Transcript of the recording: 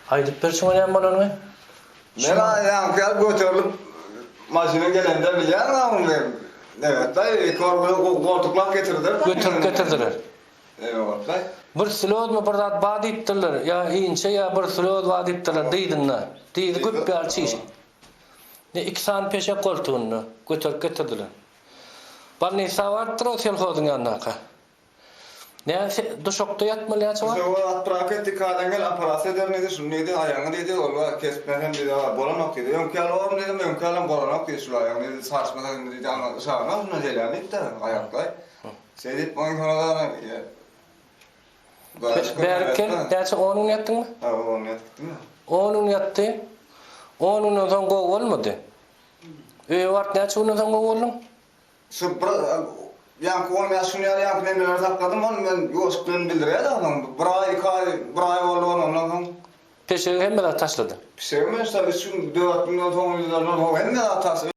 Aýdyp ber şuňa näme bolanyny. Men ýaňky ýaly göterilip maşyna gelende bilýäňä ony Nebet daýy goltuklap getirdiler. Göterip getirdiler. Eýwallah. Bir slozmy bir zat bar diýipdirler, ýa inçe ýa bir sloz bar diýipdirler dyzynda. Dyzy güp ýaly çiş. Ne iki sany peşek goltugynda göterip getirdiler. Bolnisa barypdyr o selhozyň ýanyndaka. Nä se duşakda ýatmaly näçe wagt? Duşaga atprawka etdi kadan gel operasiýa ederin diýdi şuny diýdi aýagyňy diýdi ol kesmesem diýdi bolanok diýdi öňki ýaly bormy diýdim öňki ýalam bolanok diýdi şul aýagyň diýdi saçma diýdi aşagyna şundan gelýän diýipdi aýaklaý. Şeýdip oýun Bärik gel, näçe on gün ýatdyňmy? Hawa, on gün ýatyp gitdim. On gün ýatdy. On günden soň gowy bolmady. Öýe baryp näçe günden soň gowy bolduň? Şu bir ýaňky 15 gün ýaly ýaňky nemeleri sakladym, ony men ýuwaşlyk bilen bildirýärdi onsoň. Bir aý, iki aý, bir aý boldy ondan soň. Peşegi hemme zat taşlady. Peşegi men şo üç gün, dört günden soň, ýüzlerden soň hemme zat taşlady.